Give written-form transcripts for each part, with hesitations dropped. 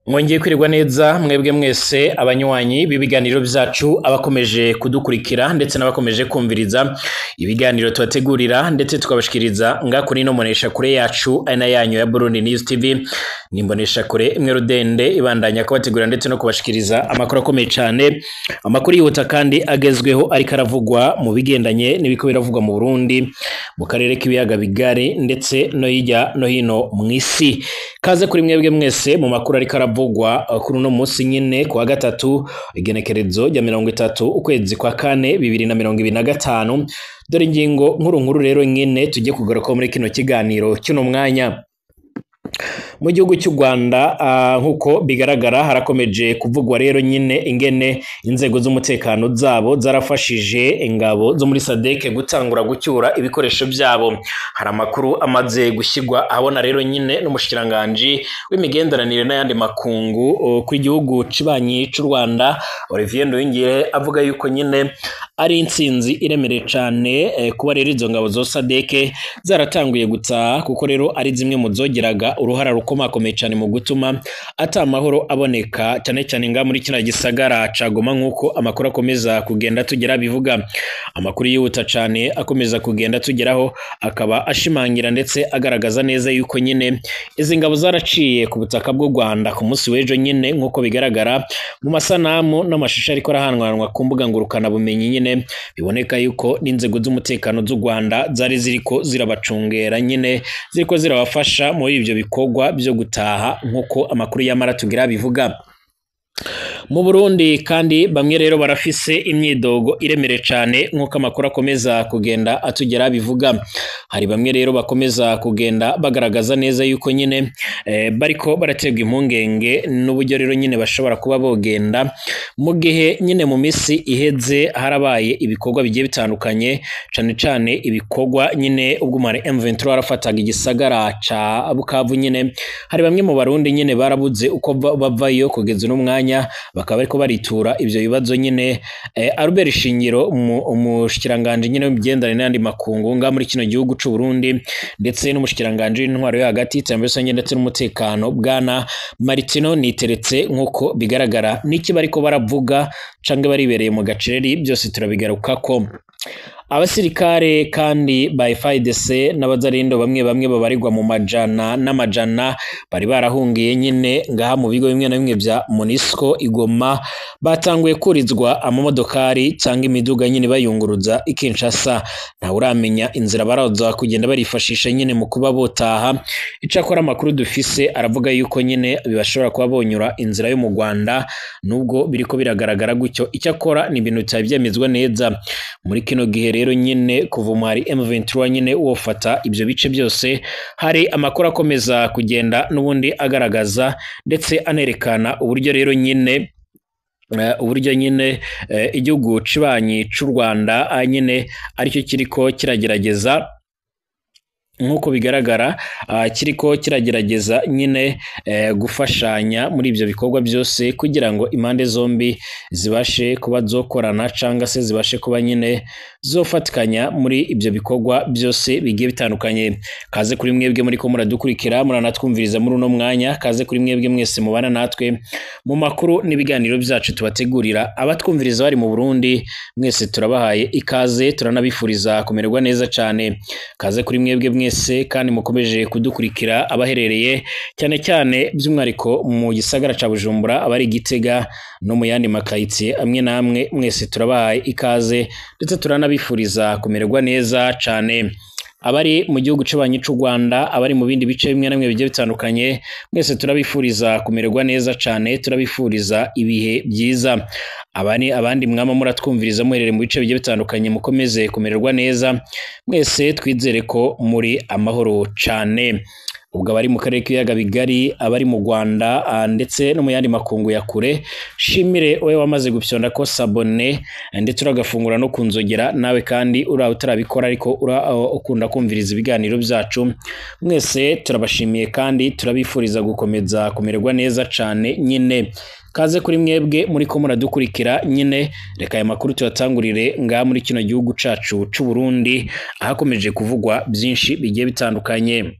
Mwongeye kwirirwa neza mwebwe mwese abanywanyi b'ibiganiro byacu, abakomeje kudukurikira ndetse n'abakomeje kumviriza ibiganiro tubategurira ndetse tukabashikiriza nga kuri no monesha kure yacu ari na yanyu ya Burundi News TV. Nimbonesha kure imwe rudende ibandanya kubategurira ndetse no kubashikiriza amakuru akomeye cyane, amakuru yihuta kandi agezweho ariko aravugwa mu bigendanye n'ibiko biravugwa mu Burundi, mu karere k'ibiyaga bigari ndetse no hirya no hino mw'isi. Kaze kuri mwebwe mwese mu makuru ariko aravugwa kuri uno munsi nyine kuwa gatatu igenekerezo rya 30 ukwezi kwa kane 2025. Dore ingingo nkuru nkuru rero nyine tujye kugaruka muri kino kiganiro cy'uno mwanya. Mu gihugu cy'u Rwanda nkuko bigaragara harakomeje kuvugwa rero nyine ingene inzego z'umutekano zabo zarafashije ingabo zo muri SADC gutangura gucyura ibikoresho byabo. Hari amakuru amaze gushyirwa abona rero nyine n'umushikiranganje w'imigenderanire n'ayandi makungu ku gihugu cibanyi cy'u Rwanda Olivier Nduhungirehe, avuga yuko nyine ari intsinzi iremereye cyane kuba rero izo ngabo zo SADC zaratanguye gutaha, kuko rero ari zimwe mu zogeraga uruhara rukomakomeye cyane mu gutuma ata amahoro aboneka cyane cyane nga muri kino gisagara ca Goma, nkuko amakuru akomeza kugenda tugera bivuga. Amakuru yihuta cyane akomeza kugenda tugeraho akaba ashimangira ndetse agaragaza neza yuko nyine izi ngabo zaraciye ku butaka bw'u Rwanda ku munsi w'ejo nyine, nkuko bigaragara mu masanamu n'amashusho ariko arahanwanwa ku mbuga ngurukana bumenyi nyine, biboneka yuko n'inzego z'umutekano z'u Rwanda zari ziriko zirabacungera nyine, ziriko zirabafasha muri ibyo bikorwa byo gutaha nkuko amakuru yamara tugira bivuga. Mu Burundi kandi bamwe rero barafise imyidogo iremere cyane nkuko amakuru akomeza kugenda atugera bivuga. Hari bamwe rero bakomeza kugenda bagaragaza neza yuko nyine bariko baraterwa impungenge n'uburyo rero nyine bashobora kuba bogenda mu gihe nyine mu misi iheze harabaye ibikorwa bigiye bitandukanye, cyane cyane ibikorwa nyine ubwo umare M23 arafataga igisagara ca Bukavu nyine. Hari bamwe mu Barundi nyine barabuze uko bavayo kugeza uno mwanya, bakaba bariko baritura ivyo bibazo nyine. Albert Shingiro umushikiranganje nyine w'imigenderanire n'andi makungu nga muri kino gihugu c'u Burundi, ndetse n'umushikiranganje w'intwaro yo hagati iterambere rusange ndetse n'umutekano bwana Martino Niteretse, nkuko bigaragara niki bariko baravuga canke baribereye mu gacereri, byose turabigarukako. Abasirikare kandi ba FARDC n'abazarindo bamwe bamwe babarirwa mu majana n'amajana bari barahungiye nyine ngaha mu bigo bimwe na bimwe bya MONUSCO igoma, batanguye kurizwa amamodokari cyangwa imiduga nyine bayunguruza i Kinshasa. Nta uramenya inzira baraza kugenda barifashisha nyine mu kuba botaha. Icakora amakuru dufise aravuga yuko nyine bibashobora kuba bonyura inzira yo mu Rwanda, nubwo biriko biragaragara gutyo. Icyakora ni ibintu bitabyemezwa neza muri kino gihe rero nyine kuva umuhari M23 nyine wofata ibyo bice byose. Hari amakuru akomeza kugenda n'ubundi agaragaza ndetse anerekana uburyo rero nyine igihugu cibanyi c'u Rwanda nyine aricyo kiriko kiragerageza, nkuko bigaragara kiriko kiragerageza nyine gufashanya muri ibyo bikorwa byose kugira ngo impande zombi zibashe kuba zokorana cyangwa se zibashe kuba nyine zofatikanya muri ibyo bikorwa byose bigiye bitandukanye. Kaze kuri mwebwe muri ko muradukurikira muranatwumviriza muri uno mwanya, kaze kuri mwebwe mwese mubana natwe mu makuru n'ibiganiro byacu tubategurira. Abatwumviriza bari mu Burundi mwese turabahaye ikaze, turanabifuriza kumererwa neza cyane. Kaze kuri mwebwe mwese kandi mukomeje kudukurikira abaherereye cyane cyane by'umwariko mu gisagara ca Bujumbura, abari Gitega no mu yandi makayitsi amwe namwe, mwese turabahaye ikaze ndetse turanabifuriza kumererwa neza cyane. Abari mu gihugu c'abanyi c'u Rwanda, abari mu bindi bice bimwe na bimwe bigiye bitandukanye, mwese turabifuriza kumererwa neza cyane, turabifuriza ibihe byiza. Abandi mwama muratwumviriza muherere mu bice bigiye bitandukanye, mukomeze kumererwa neza mwese, twizere ko muri amahoro cyane. Ubwo abari mu karere k'ibiyaga bigari, abari mu Rwanda ndetse no mu yandi makungu ya kure, shimire wowe wamaze gupyonda ko sabone ndetse uragafungura no kunzogera, nawe kandi ura utarabikora ariko ura ukunda kumviriza ibiganiro byacu, mwese turabashimiye kandi turabifuriza gukomeza kumererwa neza cyane nyine. Kaze kuri mwebwe muri ko muradukurikira nyine, reka aya makuru tuyatangurire ngaha muri kino gihugu cacu c'u Burundi ahakomeje kuvugwa byinshi bigiye bitandukanye.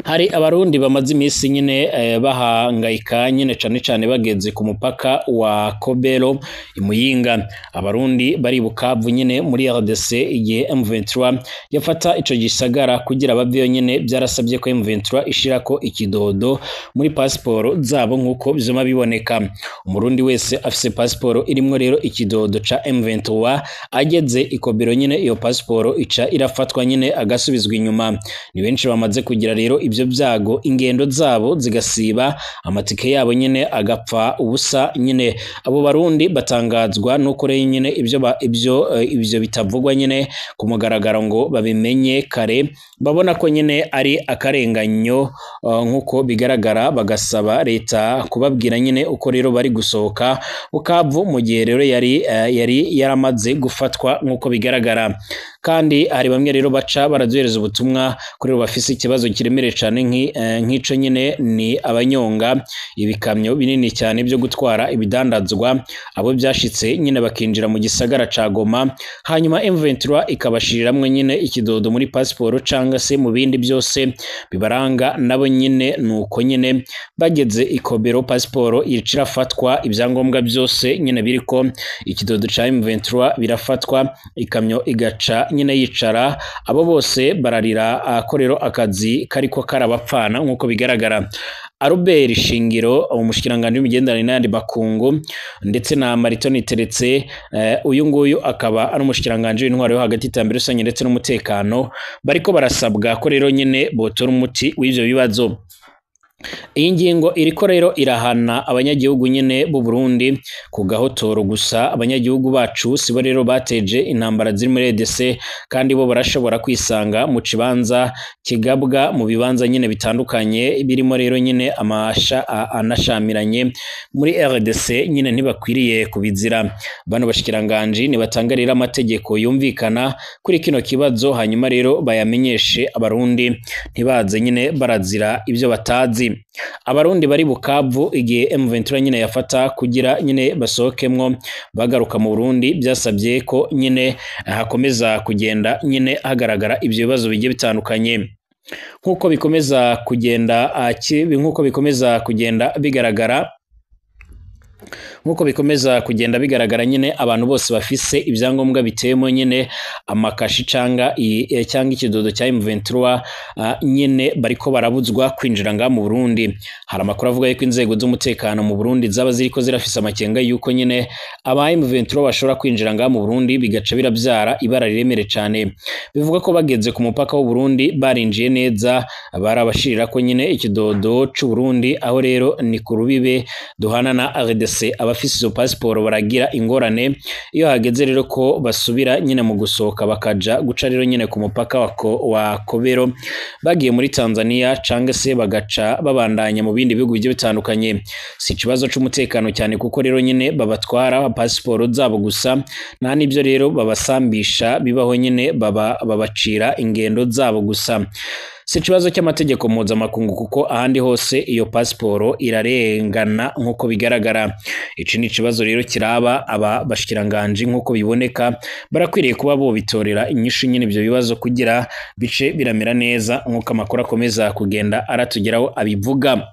Hari abarundi bamaze iminsi nyine bahangayika nyine cane cane bageze ku mupaka wa Kobero imuyinga. Abarundi bari Bukavu nyine muri RDC igihe M23 yafata ico gisagara kugira baveyo nyine, byarasabye ko M23 ishirako ikidodo muri pasiporo zabo nkuko bizoma biboneka. Umurundi wese afise pasiporo irimwo rero ikidodo ca M23 ageze ikobero nyine iyo pasiporo ica irafatwa nyine agasubizwa inyuma. Ni benshi bamaze kugira rero ibyo byago, ingendo zabo zigasiba, amatike yabo nyine agapfa ubusa nyine. Abo barundi batangazwa nuko rero nyine ibyo bitavugwa nyine ku mugaragaro ngo babimenye kare, babona ko nyine ari akarenganyo nkuko bigaragara, bagasaba leta kubabwira nyine uko rero bari gusohoka Bukavu mu gihe rero yari yaramaze gufatwa nkuko bigaragara. Kandi hari bamwe rero baca baraduhereza ubutumwa kuri bafise ikibazo kiremereye cyane nk'ico nyine, ni abanyonga ibikamyo binini cyane byo gutwara ibidandazwa, abo byashitse nyine bakinjira mu gisagara ca Goma, hanyuma M23 ikabashiriramwe nyine ikidodo muri pasiporo canga se mu bindi byose bibaranga, nabo nyine nuko nyine bageze ikobero pasiporo icirafatwa, ibyangombwa byose nyine biriko ikidodo ca M23 birafatwa, ikamyo igaca nyine yicara. Abo bose bararira ko rero akazi kariko karabapfana nkuko bigaragara. Albert Shingiro umushikiranganje w'imigenderanire n'ayandi makungu ndetse na Mariton Teretse, uyu nguyu akaba ari umushikiranganje w'intwaro yo hagati, iterambere rusange ndetse n'umutekano, bariko barasabwa ko rero nyine botora umuti w'ivyo bibazo. Iyi ngingo iriko rero irahana abanyagihugu nyine b'u Burundi ku gahotoro gusa. Abanyagihugu bacu sibo rero bateje intambara ziri muri RDC, kandi bo barashobora kwisanga mu kibanza kigabwa mu bibanza nyine bitandukanye birimo rero nyine amasha anashamiranye muri RDC nyine ntibakwiriye kubizira. Bano bashikiranganje nibatanga rero amategeko yumvikana kuri kino kibazo, hanyuma rero bayamenyeshe abarundi ntibaze nyine barazira ibyo batazi. Abarundi bari Bukavu igihe M23 nyine yafata kugira nyine basohokemwo bagaruka mu Burundi, byasabye ko nyine hakomeza kugenda nyine hagaragara ibyo bibazo bigiye bitandukanye nkuko bikomeza kugenda nkuko bikomeza kugenda bigaragara. Nkuko bikomeza kugenda bigaragara nyine abantu bose bafise ibyangombwa biteyemo nyine amakashi canga cyangwa ikidodo cya M23 nyine bariko barabuzwa kwinjira nga mu Burundi. Hari amakuru avuga yuko inzego z'umutekano mu Burundi zaba ziriko zirafise amakenga yuko nyine aba M23 bashobora kwinjira nga mu Burundi, bigaca birabyara ibara riremere cyane. Bivuga ko bageze ku mupaka w'u Burundi barinjiye neza, barabashirira ko nyine ikidodo c'u Burundi, aho rero ni ku rubibe duhana na RDC. Abafise izo pasiporo baragira ingorane iyo hageze rero ko basubira nyine mu gusohoka bakaja guca rero nyine ku mupaka wa Kobero bagiye muri Tanzania canke se bagaca babandanya mu bindi bihugu bigiye bitandukanye. Si ikibazo c'umutekano cyane kuko rero nyine babatwara pasiporo zabo gusa, nta nibyo rero babasambisha bibaho nyine babacira ingendo zabo gusa. Si ikibazo cy'amategeko mpuzamakungu kuko ahandi hose iyo pasiporo irarengana nkuko bigaragara. Iki ni ikibazo rero kiraba aba bashikiranganje nkuko biboneka, barakwiriye kuba bo bitorera inyishu nyine ibyo bibazo kugira bice biramera neza nkuko amakuru akomeza kugenda aratugeraho abivuga.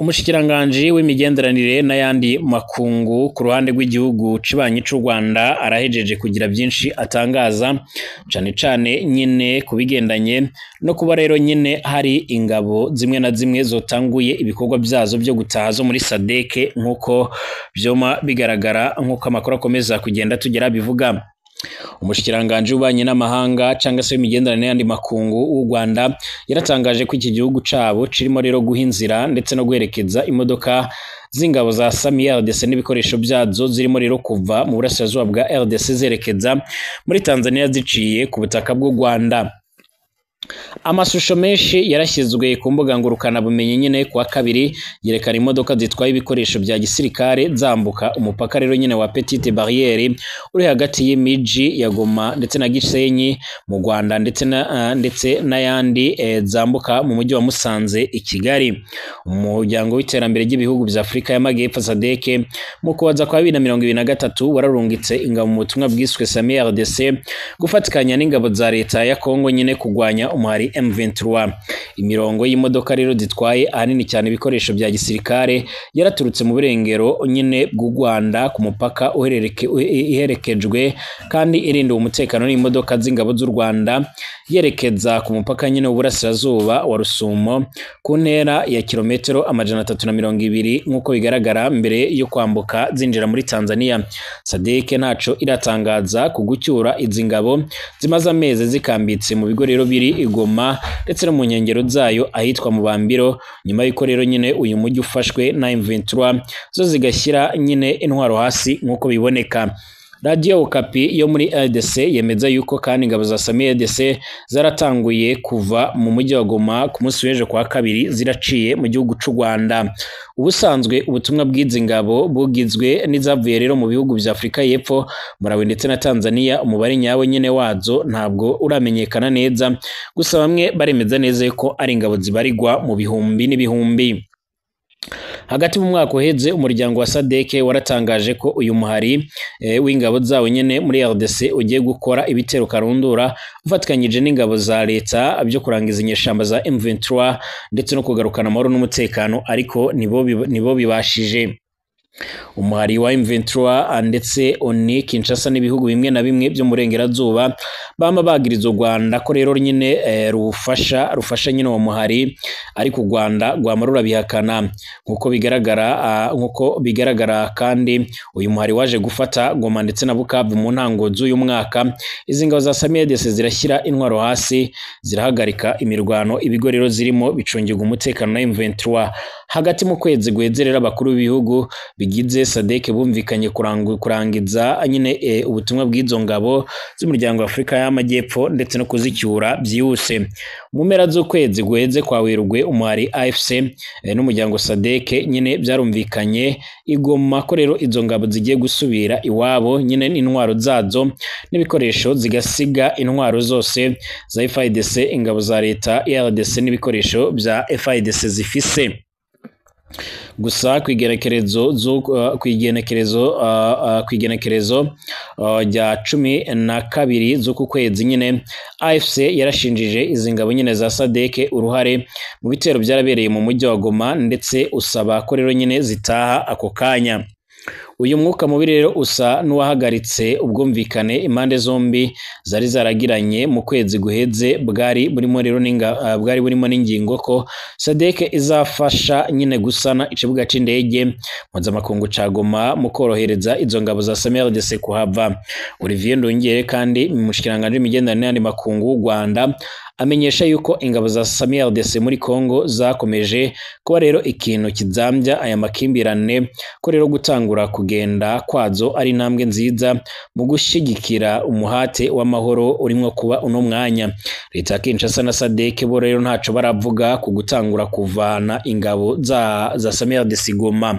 Umushikiranganje w'imigenderanire n'ayandi makungu ku ruhande rw'igihugu cibanyi c'u Rwanda arahejeje kugira byinshi atangaza, cane cane nyine kubigendanye no kuba rero nyine hari ingabo zimwe na zimwe zotanguye ibikorwa byazo byo gutaha zo muri SADC nkuko byoma bigaragara nkuko amakuru akomeza kugenda tugera bivuga. Umushikiranganje w'ububanyi n'amahanga cyangwa se w'imigenderanire n'ayandi makungu w'u Rwanda yaratangaje ko iki gihugu cabo kirimo rero guha inzira ndetse no guherekeza imodoka z'ingabo za SAMI RDC n'ibikoresho byazo zirimo rero kuva mu burasirazuba bwa RDC zerekeza muri Tanzania ziciye ku butaka bw'u Rwanda. Amashusho menshi yarashyizwe ku mbuga ngurukana bumenyi nyine kuwa kabiri yerekana imodoka zitwaye ibikoresho bya gisirikare zambuka umupaka rero nyine wa Petite Barriere uri hagati y'imiji ya Goma ndetse na Gisenyi mu Rwanda ndetse n'ayandi zambuka mu mujyi wa Musanze i Kigali. Umuryango w'iterambere ry'ibihugu bya Afurika y'Amajyepfo SADC mu kubaza kwa 2023 wararungitse ingabo mu butumwa bwiswe SAMI RDC gufatikanya n'ingabo za leta ya Kongo nyine kugwanya kurwanya umuhari M23. Imirongo y'imodoka rero zitwaye ahanini cyane ibikoresho bya gisirikare yaraturutse mu burengero nyine bw'u Rwanda ku mupaka iherekejwe kandi irinda umutekano n'imodoka z'ingabo z'u Rwanda yerekeza ku mupaka nyine w'uburasirazuba wa Rusumo ku ntera ya kilometero 320 nk'uko bigaragara mbere yo kwambuka zinjira muri Tanzania. SADC ntaco iratangaza ku gucyura izi ngabo zimaze amezi zikambitse mu bigo rero biri i Goma ndetse no mu nkengero zayo ahitwa mu Bambiro, nyuma y'uko rero nyine uyu mujyi ufashwe na M23 zo zigashyira nyine intwaro hasi nk'uko biboneka. Radio Okapi yo muri RDC yemeza yuko kandi ingabo za SAMIDRC zaratanguye kuva mu mujyi wa Goma ku munsi w'ejo kwa kabiri ziraciye mu gihugu c'u Rwanda. Ubusanzwe ubutumwa bw'izi ngabo bugizwe n'izavuye rero mu bihugu vya Afrika y'Epfo, Malawi ndetse na Tanzania. Umubare nyawo nyene wazo ntabwo uramenyekana neza, gusa bamwe baremeza neza yuko ari ingabo zibarirwa mu bihumbi n'ibihumbi. Hagati mu mwaka uheze umuryango wa SADC waratangaje ko uyu muhari w'ingabo zawo nyene muri RDC ugiye gukora ibitero karundura ufatikanyije n'ingabo za leta byo kurangiza inyeshamba za M23 ndetse no kugarukana amahoro n'umutekano, ariko nibo bibashije. Umuhari wa M23 ndetse ONU Kinshasa n'ibihugu bimwe na bimwe byo murengerazuba bama bagiriza u Rwanda ko rero nyine rufasha nyine uwo muhari, ariko u Rwanda rwama rurabihakana nkuko bigaragara. Kandi uyu muhari waje gufata Goma ndetse na Bukavu mu ntango z'uyu mwaka. Izi ngabo za SAMIDRC zirashyira intwaro hasi, zirahagarika imirwano, ibigo rero zirimo bicungirwa umutekano na M23. Hagati mu kwezi guheze rero abakuru b'ibihugu bigize SADC bumvikanye kurangiza nyine ubutumwa bw'izo ngabo z'umuryango wa Afrika y'Amajyepfo ndetse no kuzicyura byihuse. Mu mpera z'ukwezi guheze kwa Werurwe umuhari AFC n'umuryango SADC nyine byarumvikanye igoma ko rero izo ngabo zigiye gusubira iwabo nyine n'intwaro zazo n'ibikoresho, zigasiga intwaro zose za FARDC, ingabo za leta RDC n'ibikoresho bya FARDC zifise. Gusa kwigenekerezo rya 12 z'uku kwezi nyine AFC yarashinjije izi ngabo nyine za SADC uruhare mu bitero byarabereye mu mujyi wa Goma ndetse usaba ko rero nyine zitaha ako kanya. Uyu mwuka mubi rero usa n'uwahagaritse ubwumvikane impande zombi zari zaragiranye mu kwezi guheze, bwari burimo n'ingingo ko SADC izafasha nyine gusana ikibuga c'indege mpuzamakungu ca Goma mu korohereza izo ngabo za SAMIDRC kuhava. Olivier Nduhungirehe kandi umushikiranganji w'imigenderanire n'ayandi makungu w'u Rwanda amenyesha yuko ingabo za SAMIDRC muri Kongo zakomeje kuba rero ikintu kizambya aya makimbirane, ko rero gutangura kugenda kwazo ari intambwe nziza mu gushyigikira umuhate w'amahoro urimo kuba uno mwanya. Leta ya Kinshasa na SADC bo rero ntaco baravuga ku gutangura kuvana ingabo za SAMIDRC Goma.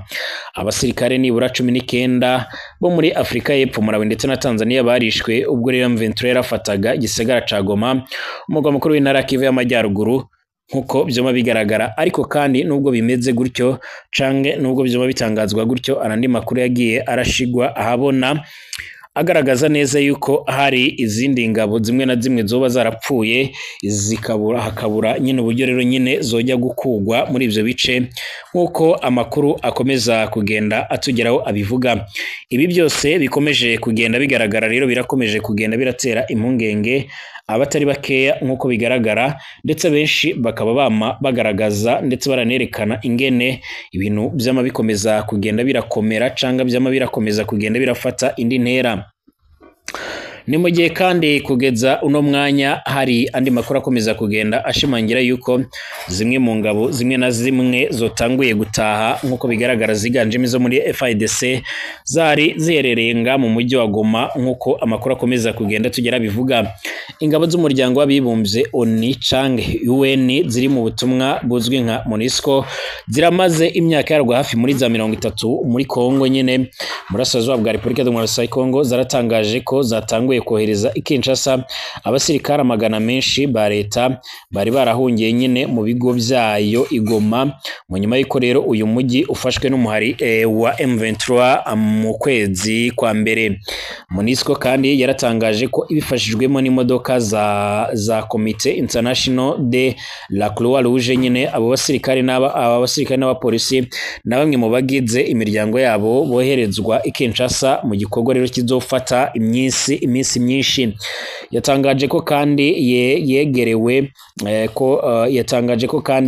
Abasirikare nibura 19 bo muri Afrika y'Epfo, Malawi ndetse na Tanzania barishwe ubwo rero M23 yarafataga igisagara ca Goma, umugwa mukuru w'intara Kivu y'Amajyaruguru, nkuko byoma bigaragara. Ariko kandi nubwo bimeze gutyo canke nubwo byoma bitangazwa gutyo, arandi makuru yagiye arashigwa ahabona agaragaza neza yuko hari izindi ngabo zimwe na zimwe zoba zarapfuye zikabura, hakabura nyine uburyo rero nyine zojya gukugwa muri ivyo bice nkuko amakuru akomeza kugenda atugeraho abivuga. Ibi byose bikomeje kugenda bigaragara rero birakomeje kugenda biratera impungenge abatari bakeya nkuko bigaragara, ndetse benshi bakaba bama bagaragaza ndetse baranerekana ingene ibintu byama bikomeza kugenda birakomera canga byama birakomeza kugenda birafata indi ntera. Ni mu gihe kandi kugeza uno mwanya hari andi makuru akomeza kugenda ashimangira yuko zimwe mu ngabo zimwe na zimwe zotanguye gutaha nkuko bigaragara ziganjemo izo muri FARDC zari ziherereye nga mu mujyi wa Goma nkuko amakuru akomeza kugenda tugera bivuga. Ingabo z'umuryango w'abibumbye ONU canke UN ziri mu butumwa buzwi nka MONUSCO ziramaze imyaka yarwa hafi muri za 30 muri Kongo nyine murasirazuba bwa Repubulika Demokarasi ya Kongo, zaratangaje ko zatanguye yatanguye kohereza i Kinshasa abasirikare amagana menshi ba leta bari barahungiye nyine mu bigo vyayo i Goma, mu nyuma y'uko rero uyu mujyi ufashwe n'umuhari wa M23 mu kwezi kwa mbere. MONUSCO kandi yaratangaje ko ibifashijwemo n'imodoka za Comité International de la Croix Rouge nyine abo basirikare n'abapolisi na bamwe mu bagize imiryango yabo boherezwa i Kinshasa mu gikorwa rero kizofata iminsi myinshi. Yatangaje ko kandi yegerewe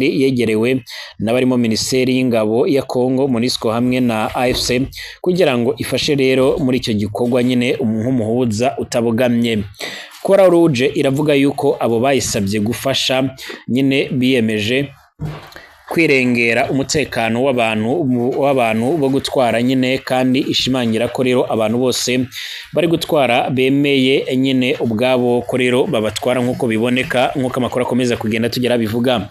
yegerewe n'abarimo Minisiteri y'Ingabo ya Kongo, MONUSCO hamwe na AFC kugira ngo ifashe rero muri icyo gikorwa nyine nk'umuhuza utabogamye. Croix Rouge iravuga yuko abo bayisabye gufasha nyine biyemeje kwirengera umutekano w'abantu bo gutwara nyine, kandi ishimangira ko rero abantu bose bari gutwara bemeye nyine ubwabo ko rero babatwara nk'uko biboneka, nk'uko amakuru akomeza kugenda tugera bivuga.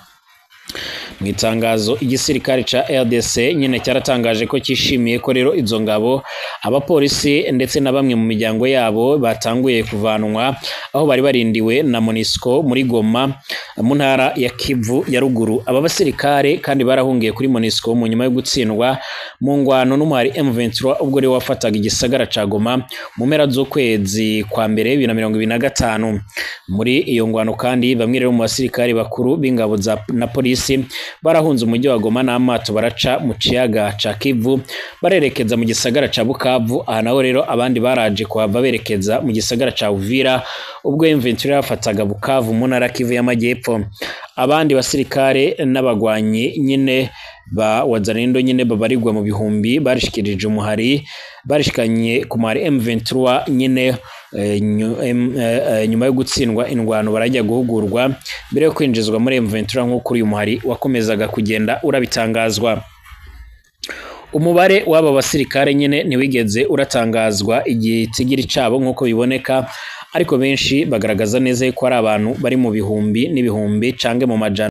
Mu itangazo igisirikare ca RDC nyine cyaratangaje ko cyishimiye ko rero izo ngabo, abapolisi ndetse na bamwe mu miryango yabo batanguye kuvanwa aho bari barindiwe na MONUSCO muri Goma mu ntara ya Kivu ya ruguru. Aba basirikare kandi barahungiye kuri MONUSCO mu nyuma yo gutsindwa mu ngwano n'umuhari M23 ubwo rero wafataga igisagara ca Goma mu mpera z'ukwezi kwa mbere 2025. Muri iyo ngwano kandi bamwe rero mu basirikare bakuru b'ingabo na polisi barahunze umujyi wa Goma n'amato baraca mu kiyaga ca Kivu barerekeza mu gisagara ca Bukavu. Aha naho rero abandi baraje kuhava berekeza mu gisagara ca Uvira ubwo M23 yafataga Bukavu mu ntara Kivu y'Amajyepfo. Abandi basirikare n'abagwanyi nyine ba Wazalendo nyine babarirwa mu bihumbi barishikirije umuhari, barishikanye ku muhari M23 nyine nyuma yo gutsindwa indwano barajya guhugurwa mbere yo kwinjizwa muri M23 nk'uko uyu muhari wakomezaga kugenda urabitangazwa. Umubare w'aba basirikare nyine ntiwigeze uratangazwa igitigiri cabo nk'uko biboneka, ariko benshi bagaragaza neza ko ari abantu bari mu bihumbi n'ibihumbi canke mu majana.